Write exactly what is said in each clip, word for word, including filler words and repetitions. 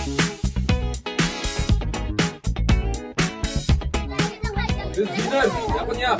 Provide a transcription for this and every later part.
This is Japan, yeah.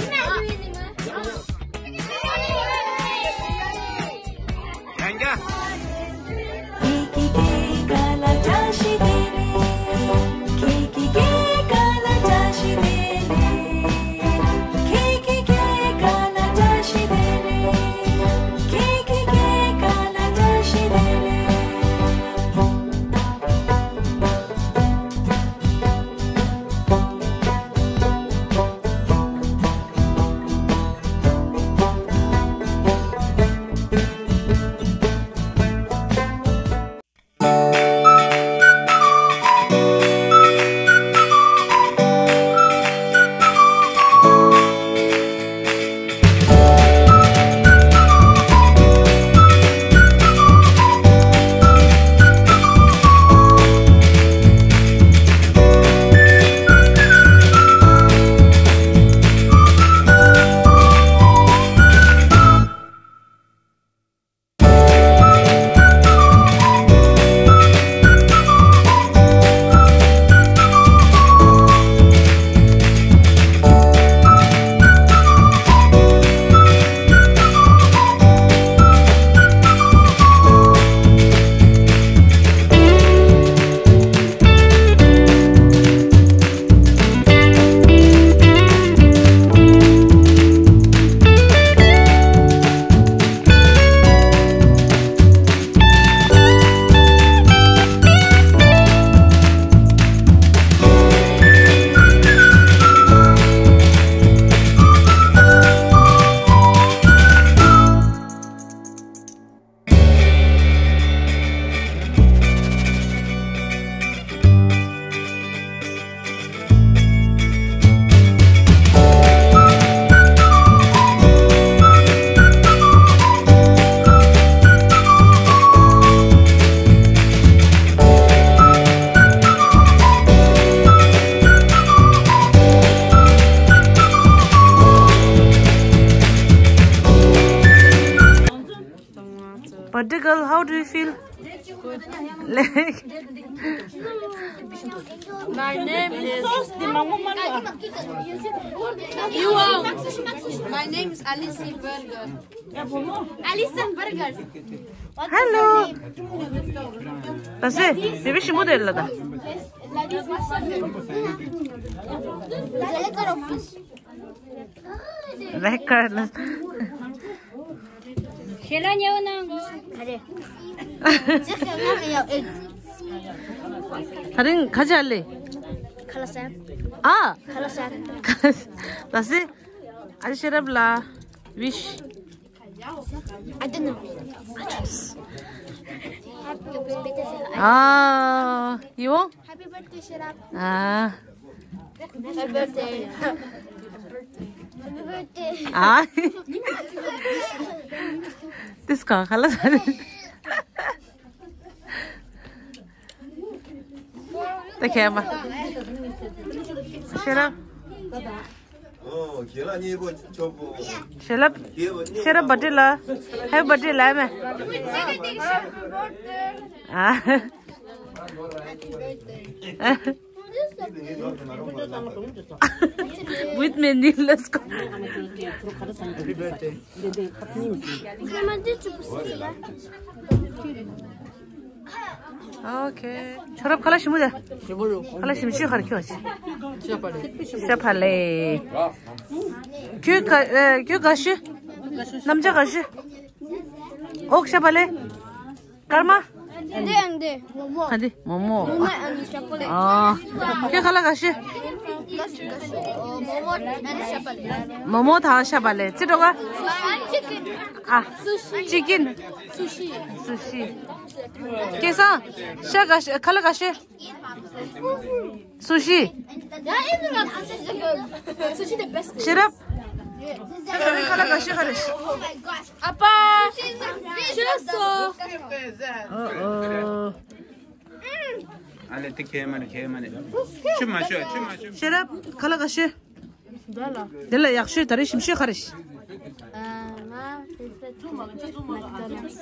Birthday girl, how do you feel? Like, my name is. You are. My name is Alice Burger. Alice Burger. Hello. That's it. Baby, she moved a little. Record. ཞལ་ལག་ཉོ་གནང་གོ། ག་རེ། ད་རིང་ག་ཅི་ལས། ཁ་ལག་ཟ། ཨ། ཁ་ལག་ཟ། ལ་སི། ཨ་ཤེས་རབ་ལ། wish. I don't know. ཨ། you want? Happy birthday, Sherab. ཨ། Happy birthday. Happy birthday. ཨ། དེ་སྐ་ཁ་ལ་ཟ་རེད། ད་ཁྱེད་མ། ཤེས་རབ། ཨོ། ཁྱེད་ལ་གཉིས་པོ་ཆོག་གོ། ཤེས་རབ། ཤེས་རབ་བར་ཐི་ལ། ཧེ་པི་བར་ཐི་ལ་མེ། ཨ། With me, let's go. ཨོ་ཁེ། ཁྱོད་རབ་ཁ་ལག་ཞིམ་པོ་ད། ཁ་ལག་ཞིམ་ཤོས་ག་རེ་ཁྱོད་ཨ་ཅི། ཤ་བག་ལེབ། ཤ་བག་ལེབ། ཁྱོད་ག་ཨེ་ཁྱོད་དགའ་ཤོས། རྣམ་ཅག་དགའ་ཤོས། ཨོ་ཤ་བག་ལེབ། ཀརྨ། འདི་ཨང་འདི། མོ་མོ། ག་འདི་མོ་མོ། མོ་མོ་ཨང་ཤ་བག་ལེབ། ཨ། ཁྱོད་ཁ་ལག་ག་ཤི། མོ་མོ་ཨང་ཤ་བག་ལེབ། མོ་མོ་དང་ཤ་བག་ལེབ། ཅི་འགྲོ་ག་ཨ། ཅི་ཀིན། སུ་ཤི། སུ་ཤི། སྐལ་བཟང་། ཤ་ག་ཤི། ཁ་ལག་ག་ཤི། སུ་ཤི། Sushi the best. ཤེས་རབ། ཁ་ལག་ག་ཤི་ག་རེ། ཨ་ཕ། ཤི་སོ། ཨོ་ཨོ། ཨ་ལེ་དེ་ཁེ་མ་ནི་ཁེ་མ་ནི། ཆུ་མ་ཤོད་ཆུ་མ་ཤོད། ཤེས་རབ་ཁ་ལག་ག་ཤི། དེ་ལ་ཡག་ཤོས་ད་རེས་ཞིམ་ཤོས་ག་རེ། ཨ། My favorite food is McDonald's.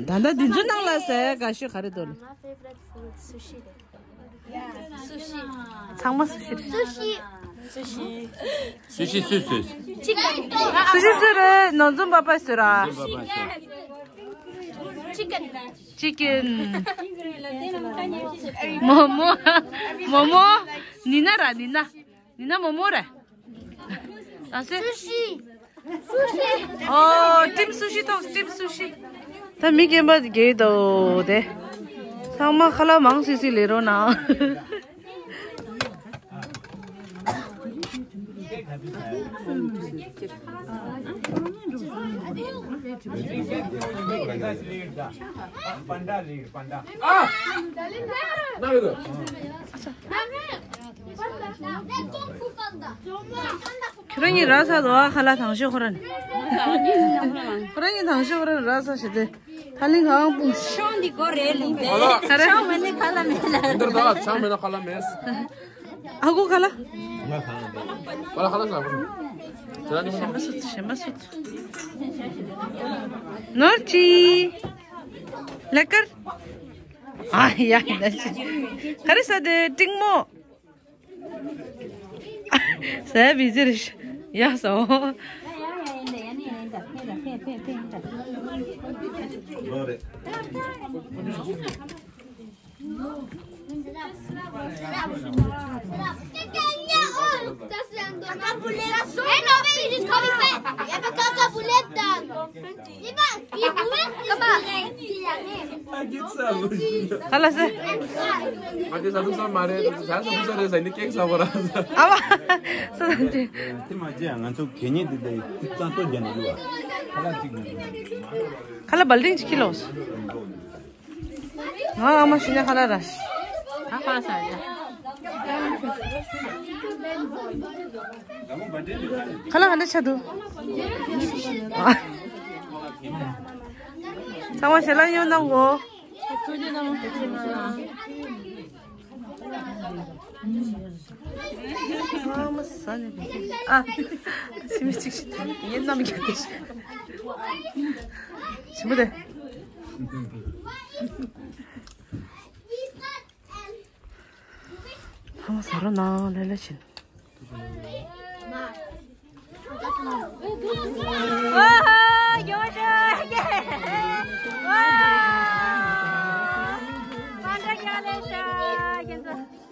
ད་ལྟ་འདི་ཚོ་ནང་ལ་ཟས་དགའ་ཤོས་ག་རེ་འདུག My favorite food is sushi. Sushi. ཚང་མ་སུ་ཤི་རེད། Sushi. Sushi. Sushi, sushi. Chicken. སུ་ཤི་སུ་རེད། ནོར་འཛོམས་པ་པ་སུ་ར། འཛོམས་པ་པ་སུ། Chicken. Chicken. མོ་མོ། མོ་མོ། ནི་ན་ར་ནི་ན། ནི་ན་མོ་མོ་ར། ཨ་སེ། Sushi. Sushi. ཨོ། སྤྲིན་སུ་ཤི་ཐོག་སྤྲིན་སུ་ཤི། ད་མི་རྒན་པ་རྒས་འདུག་དེ། ཚང་མ་ཁ་ལག་མང་སི་སི་ལས་རོགས་གནང་། ཁྱོད་རང་གཉིས་ར་ས་དོ་ཨ། ཁ་ལག་དང་ཤོས་ཁོ་རང་། ཁོ་རང་གཉིས་དང་ཤོས་ཁོ་རང་ར་ས་ཞེས་ཏེ། ཐ་ལིང་གང་པུ། ཤོང་འདི་གོ་རེད་ལིང་ཏེ། ཨ་ལ། ཤོང་མེད་ན་ཁ་ལག་མེད་ལ། འདིར་ད་ཆང་མེད་ན་ཁ་ལག་མེད། ཨ་ཁུ་ཁ་ལག་ཁ་ལག་ཁ་ལག་ཟ་ཁུ། ཞེ་མ་སུ་ཞེ་མ་སུ། ནོར་ཅི། ལེ་ཀར། ཨ་ཡ་ཡ་ཅི། ག་རེ་ཟ་དེ་ཏིང་མོ། ཟས་བི་ཟེར་ཡ་ཟོ། ཁ་ལག་ཟ། ང་དེ་ཟ་ཐུབ་ས་མ་རེད། ཟ་ཐུབ་ས་རེད་ཟ་ནི་ཀེག་ཟ་བ་ར་ཟ། ཨ་བ། ས་དང་དེ། དེ་མ་བརྗེད་ང་ཚོ་གད་སྙིགས་དེ་དེ་གཙང་བཏོག་རྒྱག་ནས་འདུག་བ། ཁ་ལག་ཅིག་ནས། ཁ་ལག་བལ་ཏིང་ཅིག་ཁྱེར་ལོ། ང་ཨ་མ་ཤི་ན་ཁ་ལག་ར། ད་ཁ་ལག་ཟ་ཡ། ཁ་ལག་ག་འདྲ་ཆགས་འདུག་ཚང་མ་ཞལ་ལག་ཉོ་གནང་གོ། ཚང་མ་ཟ་ནས་ཨ། སེམས་གཅིག་ཤི་ཐལ་ངའི་རྣམ་རྒྱུན་དེ་ཞི་མོ་དེ། ལྷ་མོ་ཟ་རོ་ནང་ལེ་ལེ་བྱིན། ཨོ་ཧོ། ཡོ་ཤ་ཡེ། ཝ། མ་འདྲ་ཡ་ལེ་ཤ་ཡེ་ཚོ།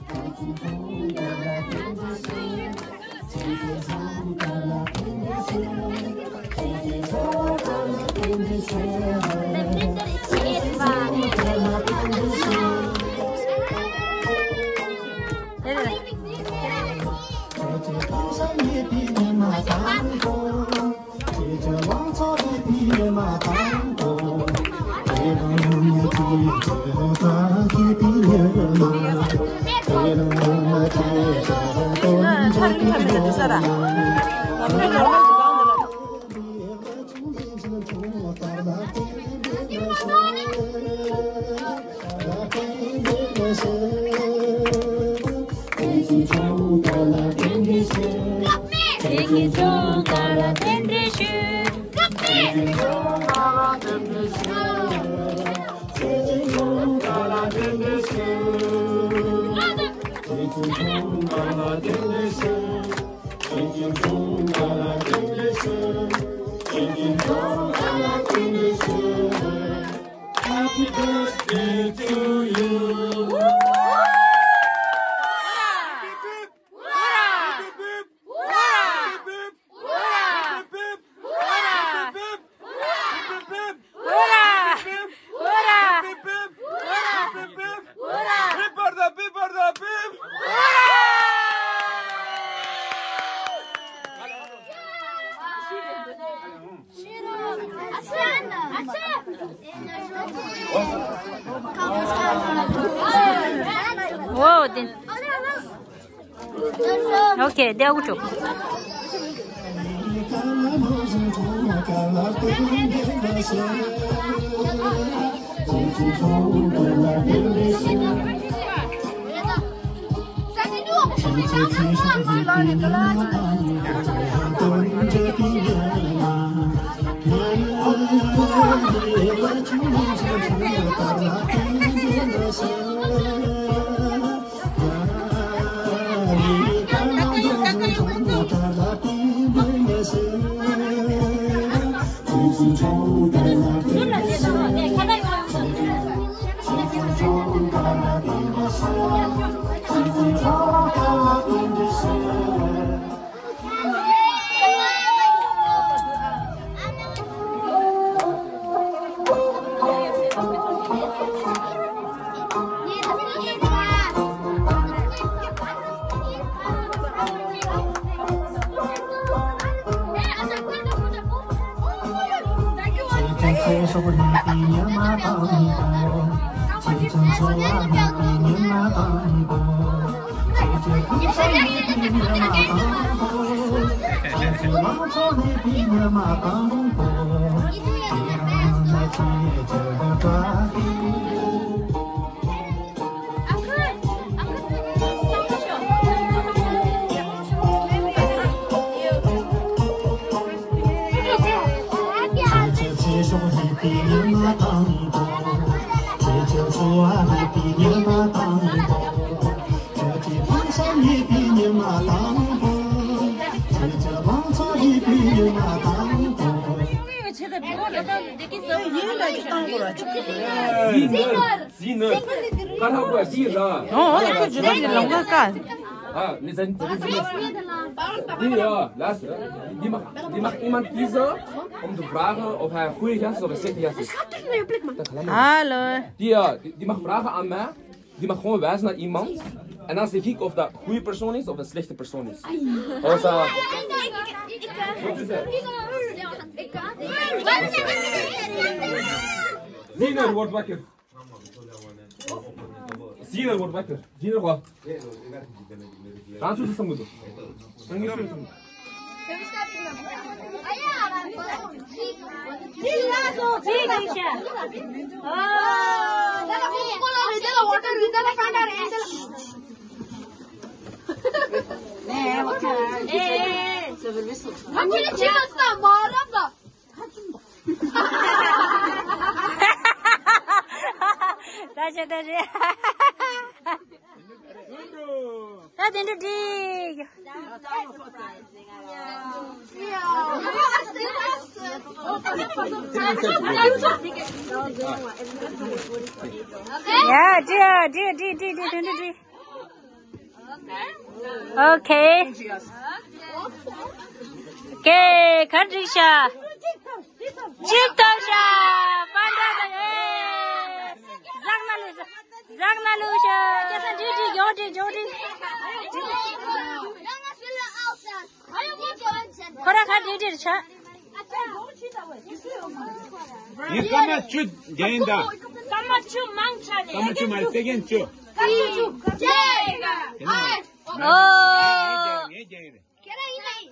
Happy birthday to you. Wow, then. Okay, they are good. Singer. Singer. Kann auch gut, sie ist da. Oh, okay, du hast die lange Zeit. Ah, wir sind, wir sind jetzt. Ja, lass. Die macht, die macht immer diese, um zu fragen, ob er ruhig ist oder schlecht ist. Hallo. Die, äh, die, die macht Frage an mir, die macht gewoon wijzen nach iemand. En als ik kijk of dat goede persoon is of een slechte persoon is. Als, eh, wat is het? Singer wordt wakker. Singer wordt wakker. Singer wordt. Francis is somebody. Francis is somebody. ད་ཤེས་ད་ཤེས། ད་དེ་འདྲ་འགྲིག་ཡ་འགྲིག་འགྲིག་འགྲིག་འགྲིག་དེ་འདྲ་འགྲིག་ཨོ་ཁེ། ཀེ་ག་འགྲིག་ཤག་གཅིག་ཐོབ་ཤག་པན་ཌ་དང་། ཨེ། ཟག་ན་ལུ་ཤག་ཟག་ན་ལུ་ཤག་སྐལ་བཟང་འགྲིག་འགྲིག་ཡོང་འགྲིག་འགྲོ་འགྲིག་ཁོ་ར་ཁ་འགྲིག་འགྲིག་ཤག་ངས་སྐར་མ་བཅུ་རྒྱག་ཡིན་ད། སྐར་མ་བཅུ་མང་ཆ་ནས། སྐར་མ་བཅུ་མ་རེད། སེ་ཀེན་བཅུ། སྐར་མ་བཅུ། ཡེ། ཨོ། ཁྱེད་རང་ཡིན་ན་ཡིན།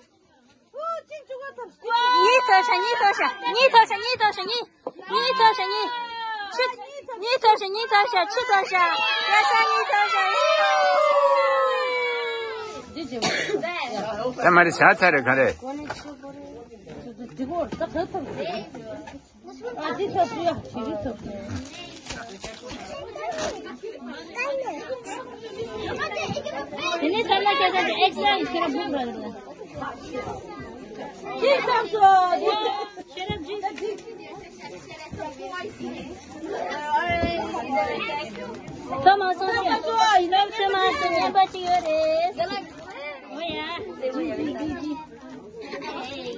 གཉིས་ཐོབ་ཤག་གཉིས་ཐོབ་ཤག་གཉིས་ཐོབ་ཤག་གཉིས་ཐོབ་ཤག་གཉིས། གཉིས་ཐོབ་ཤག་གཉིས། ཆུ། གཉིས་ཐོབ་ཤག་གཉིས་ཐོབ་ཤག་ཆུ་ཐོབ་ཤག་སྐལ་བཟང་གཉིས་ཐོབ་ཤག་ད་མ་རེད་ཤག་ཚར་རེད་ག་རེད། དེ་ནས་ཐ་ན་སྐལ་བཟང་གི་ཨེག་སན་ཁྱེད་རང་བུ་ར་རེད། ཁྱེད་ཚང་སོ། ཁྱེད་རང་བུ། ཐོ་མ་སོང་ཤག་ཐོ་མ་སོང་ངན་པ་ཅིག་ཡོད་རེད། ཨོ་ཡ།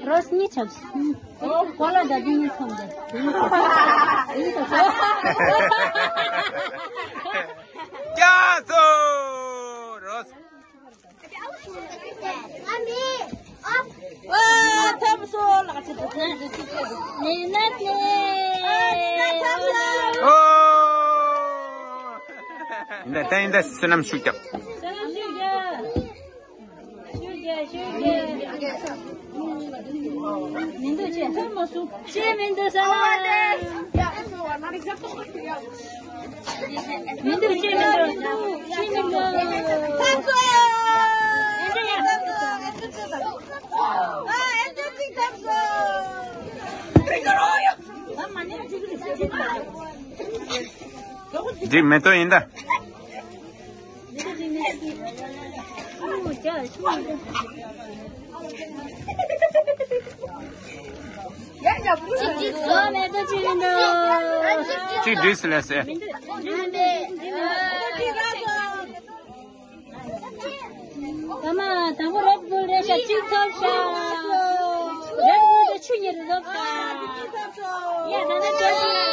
རོས་གཉིས་ཆགས། ཨོ། གོ་ལ་འདྲ་འདི་གཉིས་ཚོམ་འདི། ཀྱ་སོ་རོས། ཨ་མི། ཨ། ཨ། ཐམ་སོ་ལགས་ཚེ་ཐམ་སོ། ནི་ན་ཏེ། ཨ། ནི་ན་ཐམ་སོ། ཨོ། ཡིན་ད་ད་ཡིན་ད་བསོད་ནམས་ཤུགས་རྒྱབ། བསོད་ནམས་ཤུགས་རྒྱབ། ཤུགས་རྒྱག་ཤུགས་རྒྱག་མི་འདུག་ཅེས་ཐོན་མ་སོང་། ཅེས་མི་འདུག་ས་ལ། མི་འདུག་ཅེས་མི་འདུག་ཅེས་མི་འདུག་ཐབས་བཟོ། འགྲིག་མེད་དོ་ཡིན་ད། གཅིག་བསྡུས་སུ་ལས་ཟེར། ད་མ་དང་པོ་རེད་བུལ་རེད་ཤག་གཅིག་ཐོབ་ཤག་རེད་བུལ་དེ་ཆུ་གཉིས་རེད་ཐོབ་ཤག་ཡ་ད་ནི་ཅོ་ཅི།